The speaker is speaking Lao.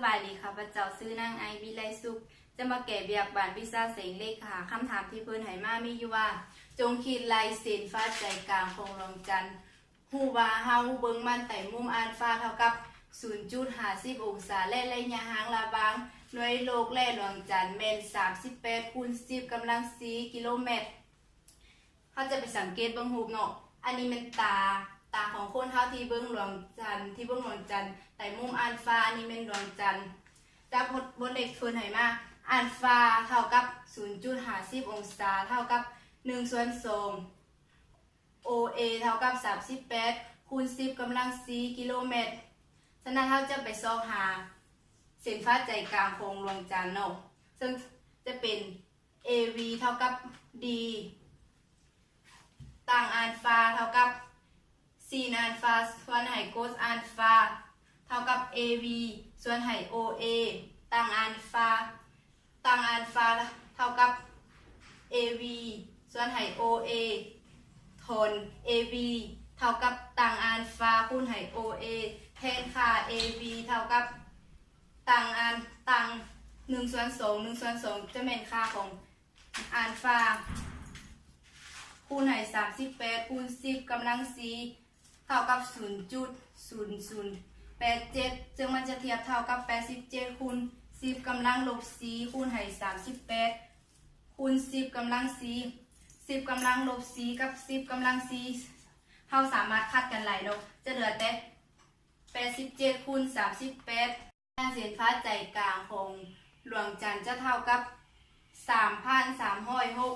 ບາຍດີ ຂ້າພະເຈົ້າຊື່ນາງໄອ ວິໄລສຸກ ຈະມາແກ້ວຽກບ້ານວິຊາເສັງເລກຫາ. ຄຳຖາມທີ່ເພິ່ນໃຫ້ມາມີຢູ່ວ່າ ຈົ່ງຄິດໄລ່ເສັ້ນຟາໃຈກາງຂອງດວງຈັນ ຮູ້ວ່າເຮົາເບິ່ງມັນໃຕ້ມຸມອານຟາເທົ່າກັບສູນຈຸດຫ້າສິບອົງສາ ແລະ ໄລຍະຫ່າງລະຫວ່າງໜ່ວຍໂລກ ແລະ ດວງຈັນແມ່ນສາມສິບແປດຄູນສິບກຳລັງສີ່ກິໂລແມັດ. ເຮົາຈະໄປສັງເກດເບິ່ງຮູບເນາະ. ອັນນີ້ແມ່ນຕາ, ຕາຂອງຄົນເຮົາທີ່ເບິ່ງດວງຈັນ, ທີ່ເບິ່ງດວງຈັນໃຕ້ມຸມອານຟາ. ອັນນີ້ແມ່ນດວງຈັນ. ຈາກບົດ, ບົດເລກເພິ່ນໃຫ້ມາ, ອານຟາເທົ່າກັບສູນຈຸດຫ້າສິບອົງສາ ເທົ່າກັບໜຶ່ງສ່ວນສອງ ໂອເອ ເທົ່າກັບສາມສິບແປດຄູນສິບກຳລັງສີ່ກິໂລແມັດ. ສະນັ້ນເຮົາຈະໄປຊອກຫາເສັ້ນຟາໃຈກາງຂອງດວງຈັນເນາະ, ເຊິ່ງຈະເປັນ ເອວີ ເທົ່າກັບ ດີ ຕັງອານຟາ ເທົ່າກັບ ຊີນອານຟາ ສ່ວນໃຫ້ໂກດອານຟາ ເທົ່າກັບ ເອວີ ສ່ວນໃຫ້ ໂອເອ ຕັງອານຟາ ຕັງອານຟາ ເທົ່າກັບ ເອວີ ສ່ວນໃຫ້ ໂອເອ ຖອນ ເອວີ ເທົ່າກັບ ຕັງອານຟາ ຄູນໃຫ້ ໂອເອ ແທນຄ່າ ເອວີ ເທົ່າກັບ ຕັງອານ, ຕັງໜຶ່ງສ່ວນສອງ, ໜຶ່ງສ່ວນສອງຈະແມ່ນຄ່າຂອງອານຟາ ຄູນໃຫ້ສາມສິບແປດຄູນສິບກຳລັງສີ່ ເທົ່າກັບສູນຈຸດສູນສູນແປດເຈັດ ເຊິ່ງມັນຈະທຽບເທົ່າກັບແປດສິບເຈັດຄູນສິບກຳລັງລົບສີ່ ຄູນໃຫ້ສາມສິບແປດຄູນສິບກຳລັງສີ່ ສິບກຳລັງລົບສີ່ກັບສິບກຳລັງສີ່ ເຮົາສາມາດຂັດກັນໄລ່ເນາະ ຈະເຫຼືອແຕ່ ແປດສິບເຈັດຄູນສາມສິບແປດ ເສັ້ນຟາໃຈກາງຂອງດວງຈັນຈະເທົ່າກັບສາມພັນສາມຮ້ອຍຫົກ